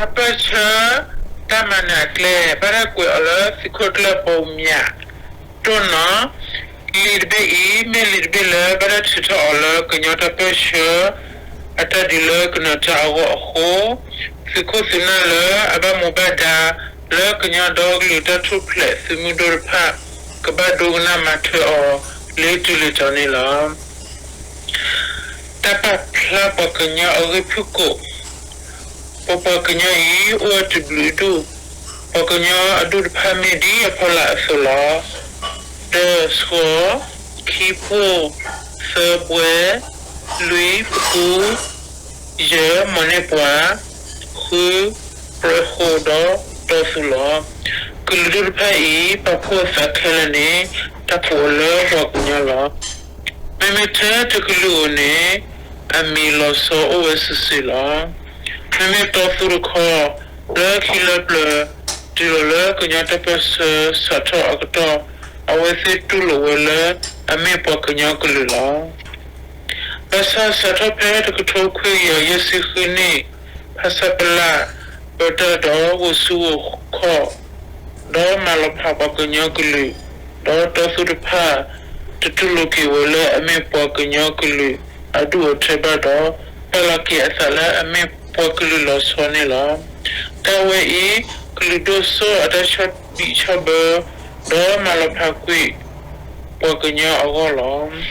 တၢ်ပၢၢ်ဆၢ တၢ်မၤနၢၤအကျဲ ဘၣ်တၢ်ကွဲးအီၤလၢသုးခိၣ်ကျၢၢ်ဘီမၠး တိၢ်နီၣ်, လံာ်တဘ့ၣ်အံၤ မ့ၢ်လံာ်တဘ့ၣ်လၢဘၣ်တၢ်ထုးထီၣ်အီၤလၢကညီတၢ်ပၢၢ်ဆၢ အတၢ်ဒုးလၢကနၢၤတၢ်အဂီၢ်အဃိ, သုးခိၣ်သုးနၢ်လၢအဘၣ်မူဘၣ်ဒါ လၢကညီဒီကလုာ်တၢ်ထူၣ်ဖျဲးသုးမုၢ်ဒိၣ်တဖၣ် ကဘၣ်ဒိကနၣ်မၤထွဲအီၤလၢတုၤလၢတီၤန့ၣ်လီၤ. တၢ်ပာ်ဖျါပှၤကညီအဂ့ၢ်ဖုၣ်ကိာ်, ပပှၤကညီအံၤ အိၣ်ဝဲတဘျုးဒူၣ်, ပှၤကညီအဒူၣ်တဖၣ်မ့ၢ်ဒ်အဖီလာ်အသိးလီၤ. တၢ, ဆှီ, ခံပိၢ်, သၢဘှဲ, လွံၢ်, ပကူ, ယဲၢ်, မီၢ်န့ၢ်ပှၤ, ဃု, ပြၢဃိဒီးတီသူလီၤ. ကလုာ်ဒူၣ်တဖၣ်အံၤ ပာ်ဖှိၣ်အသးခဲလၢာ်န့ၣ် တၢ်ကိးအီၤလၢပှၤကညီလီၤ. မ့မ့ၢ်ထဲတကလုာ်ဧိၤန့ၣ် အမံၤလီၤဆီအိၣ်ဝဲစုာ်စုာ်လီၤ. မ့မ့ၢ်တီသူတခီ လၢခံလၢပျၢၤ တုၤလီၤလၢကညီတၢ်ပၢၢ်ဆၢစးထီၣ်အကတီၢ် အဝဲသ့ၣ်တူၢ်လိာ်ဝဲလၢအမ့ၢ်ပှၤကညီကလုာ်လီၤ. ဘၣ်ဆၣ်စးထီၣ်ဖဲတကထိခွံကယၤယဲၢ်ဆံဃုနံၣ် ဖဆပလ ပၢတၢ်ဒီးဂိာ်စုဂိာ်ခီၣ် ဒီးမၤလီၤဖးပှၤကညီကလုာ်, ဒီးတီသူတဖၣ် တတူၢ်လိာ်က့ၤဝဲလၢအမ့ၢ်ပှၤကညီကလုာ်အဒူၣ်အထၢဘၣ်ဒီး ပာ်လီၤက့ၤအသးလၢအမ့ၢ်ပှၤကလုာ်လီၤဆီန့ၣ်လီၤ. တၢ်ဝဲအံၤ ကလုာ်ဒိၣ်စိအတၢ်ဆီၣ်ဘံၣ်ဆီၣ်ဘၢ ဒီးမၤလီၤဖးကွံာ် ပှၤကညီအဂီၢ်လီၤ.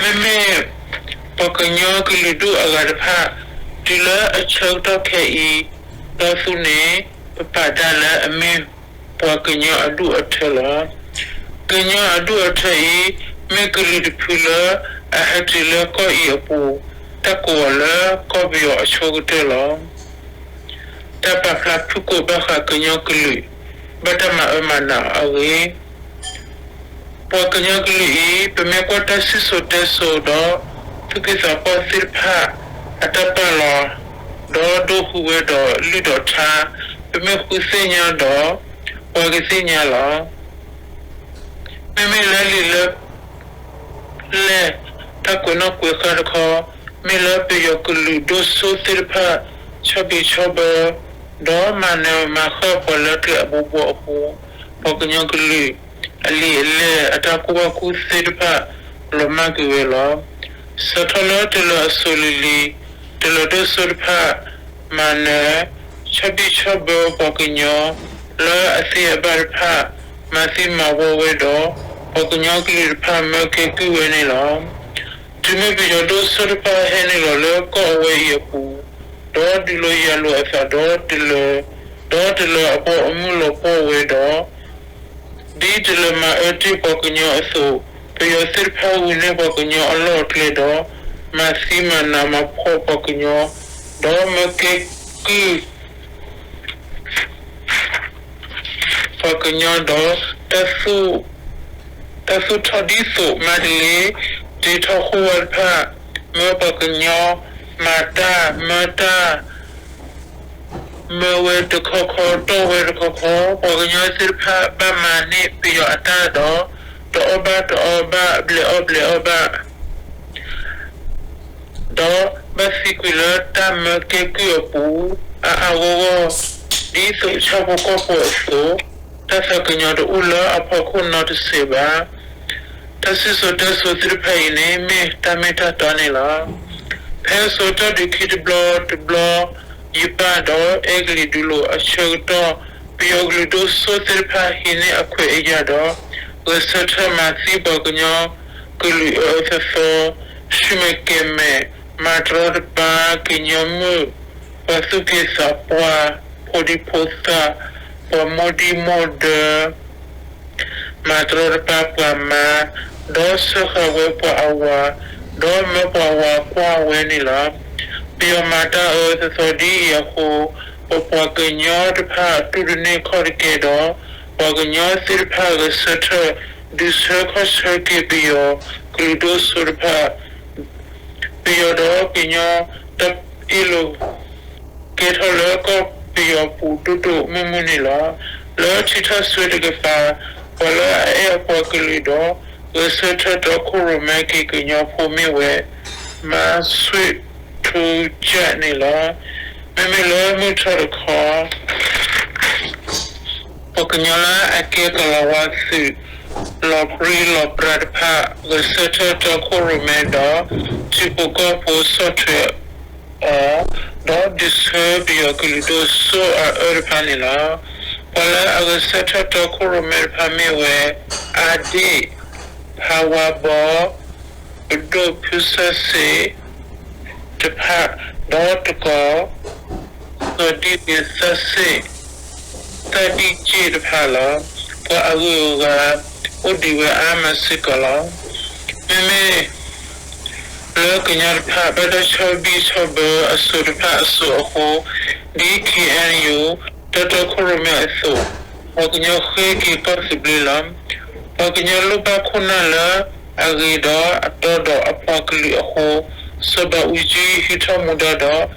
မ့မ့ၢ်ပှၤကညီကလုာ်ဒူၣ်အဂၤတဖၣ် တုၤလၢအဆၢကတီၢ်ခဲအံၤ တီသူန့ၣ် ပပာ်ဒၣ်လၢအမ့ၢ်ပှၤကညီအဒူၣ်အထၢလီၤ. ကညီအဒူၣ်အထၢအံၤ မ့ၢ်ကလုာ်တဖုလၢအဟဲတုၤလၢကီၢ်အံၤအပူၤ တၢ်ကိးအီၤလၢကီၢ်ပယီၤအဆိကတၢၢ်လီၤ. တၢ်ပာ်ဖျါဖုၣ်ကိာ်ဘၣ်ဃးကညီကလုာ် ဘၣ်တၢ်မၤအၢမၤနးအဂ့ၢ် ပှၤကညီကလုာ်အံၤ ပမ့ၢ်ကွၢ်တၢ်စံၣ်စိၤတဲစိၤဒီး သူၣ်က့သးပှၢ်သ့ၣ်တဖၣ် အတၢ်ပာ်လီၤ ဒီးဒိဃုာ်ဝဲဒီးလုၢ်ဒီးထါ ပမ့ၢ်ဃုသ့ၣ်ညါဒီး ပှၤကသ့ၣ်ညါလီၤ. မ့မ့ၢ်လၢလံာ်လၢ လဲၢ် တၢ်ကွဲးနီၣ်ကွဲးဃါတခီ မ့ၢ်လၢပယီၤကလုာ်ဒိၣ်စိသ့ၣ်တဖၣ် ဆီၣ်ဘံၣ်ဆီၣ်ဘၢ ဒီးမၤနၢၤမၤဃၣ်ပှၤလၢကျဲအဘိဘိအဃိ ပှၤကညီကလုာ် အလံာ်အလဲၢ်အတၢ်ကူၣ်ဘၣ်ကူၣ်သ့သ့ၣ်တဖၣ် လီၤမၢ်ကွံာ်ဝဲလီၤ. စးထီၣ်လၢတလၢၤအစိၤလံၤလံၤ တလၢၤဒိၣ်စိတဖၣ် မၤနၢၤ ဆီၣ်ဘံၣ်ဆီၣ်ဘၢပှၤကညီ လၢအသ့အဘၣ်တဖၣ် မၤသံမၤဝီဝဲဒီး ပှၤကညီကလုာ်တဖၣ်မၢကဲကုၢ်ဝဲန့ၣ်လီၤ. တုၤမ့ၢ်ပယီၤဒိၣ်စိတဖၣ်ဟဲနုာ်လီၤလၢကီၢ်အဝဲအံၤအပူၤ ဒီးဒုးလီၤယၤလိာ်အသးဒီးတလၢၤ ဒီးတလၢၤအဘီအမုၢ်လီၤပှီၢ်ဝဲဒီး ဒ်တလၢၤမၤအၢတ့ၢ်ပှၤကညီအသိး ပယီၤသ့ၣ်တဖၣ်ဂုာ်န့ၢ်ပှၤကညီအလီၢ်အကျဲဒီး မၤသံမၤနးမၤဖှီၣ်ပှၤကညီ ဒီးမၢကဲကုၢ် ပှၤကညီဒီး တၢ်သူၣ်ထီၣ်ဒ်သိးမၤတလ့ တ့ထီၣ်ဃိဝါတဖၣ် မၢပှၤကညီ မၤတၢ် မၢတၢ် မၢဝဲတခီခီ တီၢ်ဝဲတခီခီ ပှၤကညီသ့ၣ်တဖၣ်ဘၣ်မၤန့ၢ်ပယီၤအတၢ်ဒီး တအီၣ်ဘၣ်တအီဘၣ် ဘျဲးအီၣ်ဘျဲးအီဘၣ် ဒီးဘၣ်သံကွံာ်လၢတၢ်မၢကဲကုၢ်အပူၤ အါအါဂီၢ်ဂီၢ် ဒ်သိးဆၣ်ဖိကီၢ်ဖိအသိး တၢ်သးကညီၤတအိၣ်လၢအဖီခိၣ်နီတစဲးဘၣ်. တၢ်စံၣ်စိၤတဲစိၤသ့ၣ်တဖၣ်အံၤန့ၣ် မ့ၢ်တၢ်မ့ၢ်တၢ်တီန့ၣ်လီၤ. ဖဲအစိၤတၢ်ဒုးခံတဘျီတဘျီ ယပၢ်ဒီးအဲကလံးဒုးလိာ်အဆၢကတီၢ် ပယီၤကလုာ်ဒိၣ်စိသ့ၣ်တဖၣ်ဟံးန့ၢ်အခွဲးအယာ်ဒီး ဂဲၤဆၢထၢၣ်မၤသံပှၤကညီကလုာ်အၢအၢသီသီ, ဆူၣ်မဲာ်ကဲၤမဲာ်, မၤတရီတပါကညီမုၣ်, ပှၤသူၣ်က့သးပှၢ်, ဖိဒံဖိသၣ်, ပှၤမိၢ်ဒံမိၢ်ဒၢ မၤတရီတပါပှၤမါ, ဒီးစၢဃာ်ဝဲပှၤအဝၤ, ဒီးမၢပှၤဝၤကွၢ်ဝဲန့ၣ်လီၤ. ပယီၤမၤတၢ်အၢအၢသီသီဒ်အံၤအဃိ, ပပှၤကညီတဖၣ်တူၢ်တန့ၢ်ခီၣ်တကဲဒီး, ပှၤကညီသ့ၣ်တဖၣ်ဂဲၤဆၢထၢၣ် ဒုးဆၢခီၣ်ဆၢက့ၤပယီၤကလုာ်ဒိၣ်စိတဖၣ် ပယီၤဒီးကညီတၢ်အ့ၣ်လိာ် ကဲထီၣ်လၢကီၢ်ပယီၤပူၤဒိၣ်ဒိၣ်မုၢ်မုၢ်န့ၣ်လီၤ. လၢထံထၣ်စွ့ၤတကပၤ ပှၤလၢအအဲၣ်အပှၤကလုာ်ဒီး ဂဲၤဆၢထၢၣ်တီခိၣ်ရိၣ်မဲက့ၤကညီဖိမ့ၢ်ဝဲ မၤဆွ့ၣ်ထူကၠၣ်န့ၣ်လီၤ. မ့မ့ၢ်လၢမုၢ်ထီၣ်တခီ ပှၤကညီလၢအကဲကလၤဝါသုး လီၤပြံလီၤပြါတဖၣ် ဂဲၤဆၢထၢၣ်တီခိၣ်ရိၣ်မဲဒီး ထံဖိကီၢ်ဖိဆီၣ်ထွဲအီၤ, ဒီးဒုးဆၢပယီၤကလုာ်ဒိၣ်စိအအၢတဖၣ်န့ၣ်လီၤ. ပှၤလၢအဂဲၤဆၢထၢၣ်တီခိၣ်ရိၣ်မဲတဖၣ်မ့ၢ်ဝဲ အါဒ့ၣ်, ဖးဝါဘီ, ပဒိၣ်ဖုစၢ်စ့ၣ် တဖၣ်, ဒီးတကီၤ စီၤဒံၣ်ဂ့ၤသၢစ့ၣ်, သၢဒံၣ်စ့ၣ်တဖၣ်လီၤ. ပှၤအဂုၤအဂၤ အိၣ်ဒံးဝဲအါမးစ့ၢ်ကီးလီၤ. မ့မ့ၢ် လၢကညီတဖၣ် ဘၣ်တၢ်ဆီၣ်ဘံၣ်ဆီၣ်ဘၢအစိၤတဖၣ်အစိၤအဃိ, ဒ် ခ့ၣ်အဲၣ်ယူၣ် တၢ်တီခိၣ်ရိၣ်မဲအသိး, ပှၤကညီဃ့က့ၤကီၢ်သဘျ့လီၤ. ပှၤကညီလိၣ်ဘၣ်ခိၣ်နၢ်လၢအဂ့ၤဒီးအတီဒီးအပှၤကလုာ်အဃိ, စီၤဘးအူကၠံဟံးထီၣ်မူဒါဒီး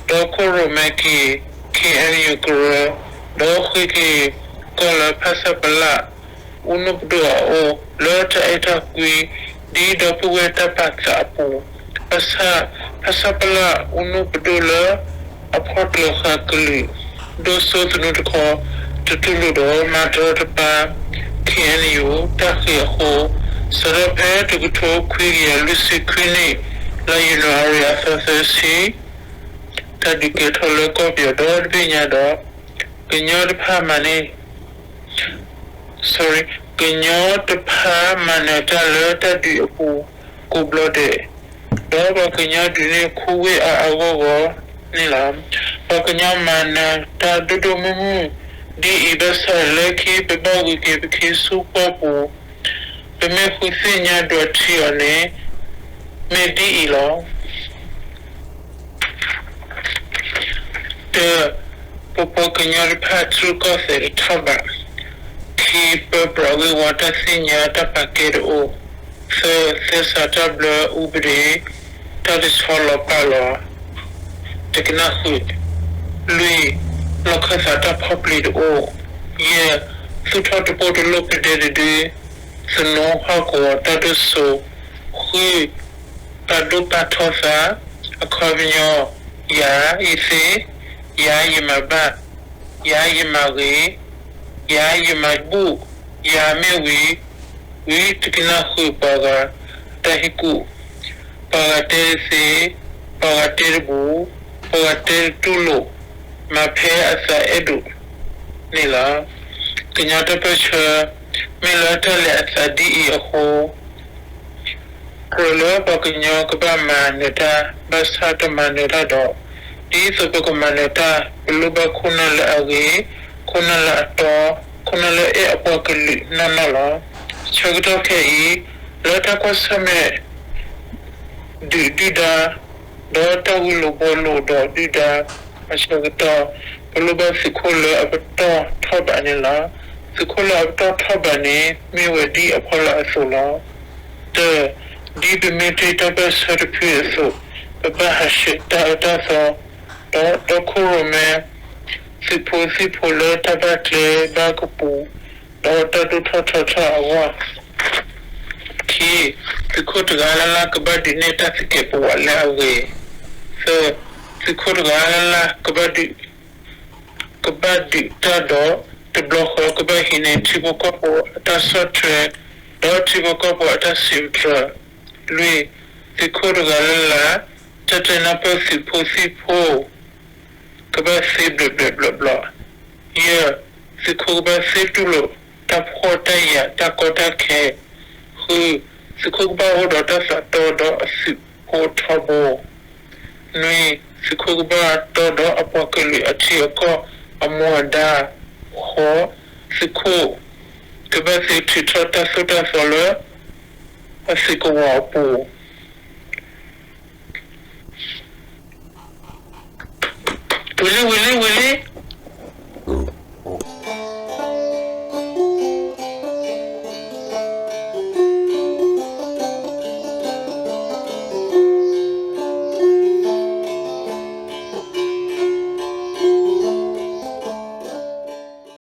တီခိၣ်ရိၣ်မဲက့ၤ ခ့ၣ်အဲၣ်ယူၣ်ကရၢ, ဒီးဃ့က့ၤကီၢ်လၢဖဆပလ ဦးနုပဒိၣ်အအိၣ် လၢတၢ်အဲၣ်တၢ်ကွံ ဒ်ဒီပုၢ်ဝဲၢ်တၢ်ပာ်သးအပူၤ, ဖဆပလ ဦးနုပဒိၣ်လၢအဖီၣ်ကျၢၤဃာ်ကလုာ် ဒိၣ်စိသနူတခီ တတူၢ်လိာ်ဒီးမၤတရီတပါ ခ့ၣ်အဲၣ်ယူၣ် တၢ်ဃ့ၢ်အဃိ, စးထီၣ်ဖဲတကထိခွံကယၤလွံၢ်ဆံခွံနံၣ် လါယနူၤအါရံၤအသီသၢဆံ တၢ်ဒုးကဲထီၣ်လၢကီၢ်ပယီၤဒီတဘ့ၣ်ညါဒီး ကညီတဖၣ်မၤန့ၢ် ကညီတဖၣ်မၤနၢၤတၢ်လၢတၢ်ဒုးအပူၤ ကိးဘျီဒဲး, ဒီးပှၤကညီဒုးန့ၢ်ခူဝ့ၢ်အါအါဂီၢ်ဂီၢ်န့ၣ်လီၤ. ပှၤကညီမၤနၢၤတၢ်ဒိၣ်ဒိၣ်မုၢ်မုၢ် ဒ်အံၤဘၣ်ဆၣ် လၢခံပဘၣ်ဂုၤက့ၤပခံဆူကီၢ်ပူၤ ပမ့ၢ်ဃုသ့ၣ်ညါဒွးထံအီၤန့ၣ် မ့ၢ်ဒ်အံၤလီၤ. တၢ, ပပှၤကညီတဖၣ်တြူၢ်ကီၢ်သဲးတထီၣ်ဘး, ခံ, ပၢပြးဂ့ၢ်ဝီတၢ်သ့ၣ်ညါတၢ်ပာ်ကဲတအိၣ်, သၢ, သဲစးတၢ်ဘျၢအူပဒ့ၣ် တၢ်တဆီလီၤပာ်လီၤ တကနၣ်ဃုာ်, လွံၢ်, လီၢ်ခၢၣ်သးတၢ်ဖီၣ်ပျံၤတအိၣ်, ယဲၢ်, သူၣ်ထီၣ်တပိၢ်တလိၣ်ကဒဲတဒု သနူဟီၣ်ကဝီၤတၢ်ဒိၣ်စိ, ဃု, ပာ်ဒိၣ်ပာ်ထီသး, အခီပညီ, ယၤ, ယသ့, ယၤ, ယမၤဘၣ်, ယၤ, ယမၤဂ့ၤ, ယၤ, ယမၤဘူၣ်, ယၤမ့ၢ်ဝံၤ, ဝံၤတကနၣ်ဃုာ်ပှၤဂၤ တၢ်ဟ့ၣ်ကူၣ်, ပှၤဂၤတဲတသ့, ပှၤဂၤတဲတဘူၣ်, ပှၤဂၤတဲတတူၢ်လိာ်, မၤဖဲအသးအဲၣ်ဒိးန့ၣ်လီၤ. ကညီတၢ်ပၢၢ်ဆၢ မ့ၢ်လၢတၢ်လဲၤအသးဒ်အံၤအဃိ ကြၢးလၢပှၤကညီကဘၣ်မၤနၢၤတၢ် ဘၣ်ဆၣ်တမၤနၢၤတၢ်ဒီး ဒ်သိးပကမၤနၢၤတၢ် ပလိၣ်ဘၣ်ခိၣ်နၢ်လၢအဂ့ၤ, ခိၣ်နၢ်လၢအတီ, ခိၣ်နၢ်လၢအအဲၣ်အပှၤကလုာ်နီၢ်နီၢ်လီၤ. ဆၢကတီၢ်ခဲအံၤ လၢတၢ်ကွၢ်ဆၢၣ်မဲာ် ဒုၣ်ဒုၣ်ဒါ ဒီးတၢ်ဂုၢ်လိာ်ဘှီလိာ်ဒီးဒုၣ်ဒါအဆၢကတီၢ် ပလိၣ်ဘၣ်သုးခိၣ်လၢအပတီၢ်ထီၣ်ဘးန့ၣ်လီၤ. သုးခိၣ်လၢအပတီၢ်ထီၣ်ဘးန့ၣ် မ့ၢ်ဝဲဒ်အဖီလာ်အသိးလီၤ. တၢ, ဒ်ပမ့ၢ်တ့ၢ်တၢ်ပၢၢ်ဆၢတဖုအသိး ပဘၣ်ဟးဆှဲးတၢ်အၢတၢ်သီ ဒီးတီခိၣ်ရိၣ်မဲ သုးဖိသံၣ်ဖိလၢတၢ်ဘၣ်ကျဲဘၣ်ကပူၤ ဒီးတၢ်ဒိၣ်ထီၣ်ထီထီၣ်အဂီၢ် ခံ, သုးခိၣ်တဂၤလၢ်လၢ်ကဘၣ်ဒုးနဲၣ်တၢ်သကဲးပဝးလၢအဂ့ၤ, သၢ, သုးခိၣ်တဂၤလၢ်လၢ် ကဘၣ်ဒုးတၢ်ဒီး တဘျီဃီကဘၣ်ဟံးန့ၢ်ထံဖိကီၢ်ဖိအတၢ်ဆီၣ်ထွဲ ဒီးထံဖိကီၢ်ဖိအတၢ်စံးပတြၢၤ, လွံၢ်, သုးခိၣ်တဂၤလၢ်လၢ် တၢ်တဲနၢ်ပၢၢ်သုးဖိသံၣ်ဖိ ကဘၣ်သ့ဘျဲးဘျဲးဘျီဘျီ, ယဲၢ်, သုးခိၣ်ကဘၣ်သ့တူၢ်လိာ်တၢ်ဖှီၣ်တၢ်ယာ်တၢ်ကီတၢ်ခဲ, ဃု, သုးခိၣ်ကဘၣ်အိၣ်ဒီးတၢ်သးတီဒီးအသုးဖိထီဘိ, နွံ, သုးခိၣ်ကဘၣ်တီဒီးအပှၤကလုာ်အထံအကီၢ်အမူအဒါ, ဃိး, သုးခိၣ် ကဘၣ်သ့ထုးထီၣ်တၢ်သိၣ်တၢ်သီလၢ အသုးကဝီၤအပူၤ ဝံၤလံ ဝံၤလံ ဝံၤလံ